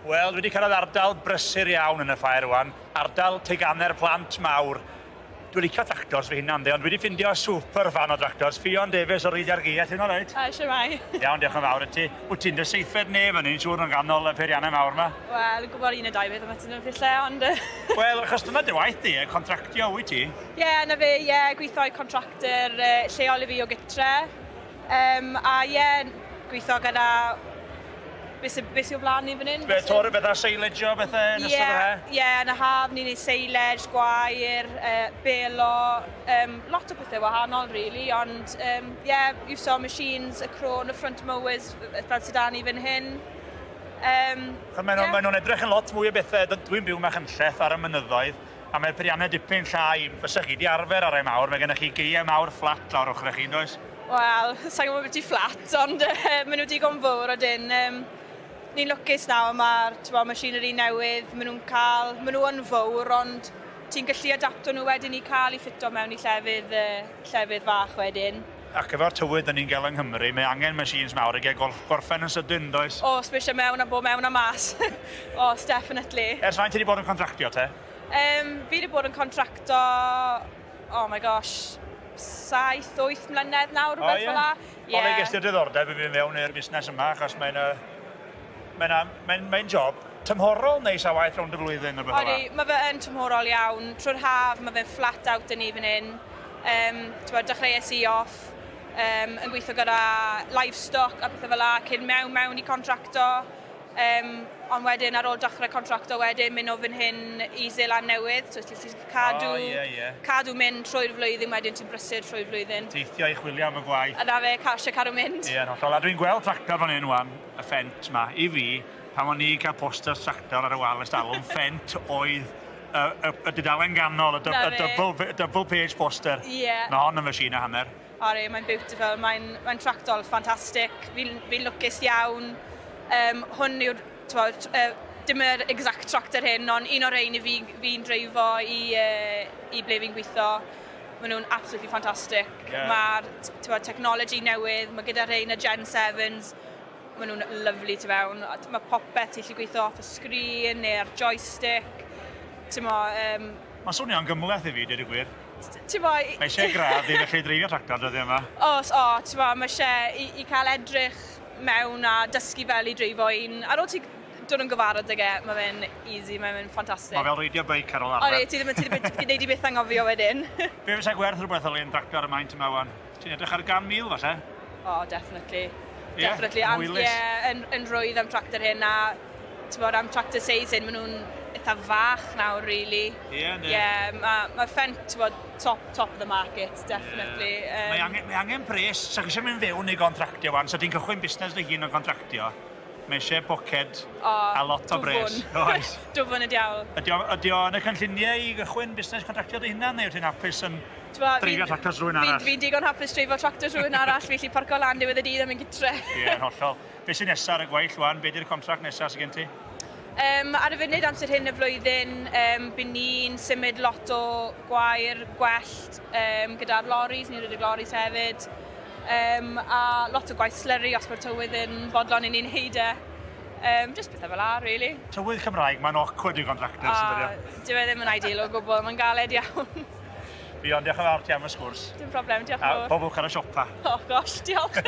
Wel, dwi wedi cyrraedd ardal brysur iawn yn y ffair rwan, ardal teganau'r plant mawr. Dwi'n licio tractors fy hunan, de, ond dwi wedi ffindio super fan o dractors, Ffion Davies o Ryd ar Gia, ti'n alright? Hi, shwmae? Iawn, diolch yn fawr i ti. Wyt ti'n dy seithfed nef yn un siŵr yn ganol y peiriannau mawr yma? Wel, yn gwybod un neu dau beth am y falle, ond... Wel, achos dyna dy waith di, contractio wyt ti? Ie, yeah, na fe, ie, yeah, gweithio i contractor lleol i fi o gytre. A ie, yeah, gweithio gyda beth sy'n be sy o flaen ni fan hyn. Be, torri bethau, silage bethau yn ystod yr he? Ie, yeah, yn y haf ni'n neud silage, gwair, belo, lot o pethau wahanol really, ond yeah, iwso machines, y crôn, y front mowers fel sydd 'da ni fan hyn. Maen nhw, yeah. Nhw'n edrych yn lot mwy o bethau, dwi'n byw Machynlleth ar y mynyddoedd, a mae'r peiriannau dipyn llai, fysa chi di arfer ar rai mawr, mae gennych chi geiau mawr fflat lawr ochr chi, does? Wel, sa'n gwybod beth i fflat, ond maen nhw digon fawr odyn. Ni'n lwcus nawr, mae'r machinery newydd, maen nhw'n cael, maen nhw yn fawr, ond ti'n gallu adapto nhw wedyn i cael i ffito mewn i llefydd, llefydd fach wedyn. Ac efo'r tywydd 'da ni'n gael yng Nghymru, mae angen machines mawr i gael gorffen yn sydyn, does? Oes, mae eisiau mewn a bod mewn a mas. Oes, definitely. Ers faint ti wedi bod yn contractio te? Fi wedi bod yn contracto, oh my gosh, 7, 8 mlynedd nawr, rhywbeth fel 'la. Ie. O le ges ti'r diddordeb i fynd mewn i'r busnes yma, achos mae'n mae'n mae'n mae'n job tymhorol neu sa waith rownd y flwyddyn neu beth fel Odi, mae fe yn tymhorol iawn. Trwy'r haf, mae fe'n flat out yn ni fan hyn. T'mod, dechreuais i off yn gweithio gyda livestock a pethau fel 'la cyn mewn i contracto. Ond wedyn ar ôl dechrau contracto wedyn mynd o fan hyn i Seland Newydd, so ti'n cadw, oh, yeah. cadw mynd trwy'r flwyddyn wedyn, ti'n brysur trwy'r flwyddyn. Teithio i chwilio am y gwaith. A na fe, eisiau cadw mynd. Ie, yeah, hollol. A dwi'n gweld tractor fan hyn wan, y Fendt ma. I fi, pan o'n i'n cael posters tractor ar y wal ers talwm, Fendt oedd y dudalen ganol, y double page poster. Ie. Yeah. Mae hon yn machine a hanner. Ori, mae'n beautiful, mae'n tractor ffantastig, fi'n fi lwcus iawn. Hwn yw'r, t'mod, dim yr exact tractor hyn, ond un o'r rhein i fi fi'n dreifo i ble fi'n gweithio. Maen nhw'n absolutely fantastic. Mae'r t'mod, technology newydd, mae gyda rhein y Gen 7s, maen nhw'n lovely tu fewn. Mae popeth ti'n gallu gweithio off y sgrin neu ar joystick. T'mo', Mae'n swnio'n gymhleth i fi, dweud y gwir. T'mo'. Mae eisiau gradd i felly dreifio tractor dyddiau yma. Os, o, t'mo', mae eisiau i cael edrych mewn a dysgu fel i dreifo un. Ar ôl ti dod yn gyfarwydd ag e, mae fe'n easy, mae fe'n ffantastig. Mae fel reidio beic ar ôl arfer. Odi, ti ddim yn ti ddim yn neud i byth anghofio wedyn. Be fysa gwerth rhywbeth fel un tractor y maint yma wan? Ti'n edrych ar 100,000 falle? O, definitely. Yeah, definitely. Yn hwylus. Ie, yn rhwydd am tractor hyn a t'mod am tractor seis hyn, maen nhw'n eitha fach nawr, really. Ie, yeah, yndi. Ie, yeah, mae ma Fendt, t'mod, top of the market, definitely. Yeah. Mae angen pres, sa chi eisiau mynd fewn i gontractio wan, sa ti'n cychwyn busnes dy hun o contractio, mae eisiau poced a lot o bres. Oes. Dwfwn y diawl. Ydy o yn y cynlluniau i gychwyn busnes contractio dy hunan, neu wyt ti'n hapus yn dreifio tractors rhywun arall? Fi'n digon hapus dreifio tractors rhywun arall, fi gallu parco lan diwedd y dydd a mynd gytre. Ie, yn hollol. Be sy'n nesaf ar y gweill wan? Be di'r contract nesaf sydd gen ti? Ar y funud amser hyn y flwyddyn, byn ni'n symud lot o gwair, gwellt gyda'r loris, ni'n rhedeg loris hefyd. A lot o gwaith slurry os mae'r tywydd yn bodlon i ni'n neud e. Just pethau fel 'a, really. Tywydd Cymraeg, mae'n awkward i contractors, yn dydi o? Dyw e ddim yn ideal o gwbl, mae'n galed iawn. Ffion, diolch yn fawr ti am y sgwrs. Dim problem, diolch yn fawr. A pob lwc ar y siopa. Oh gosh, diolch.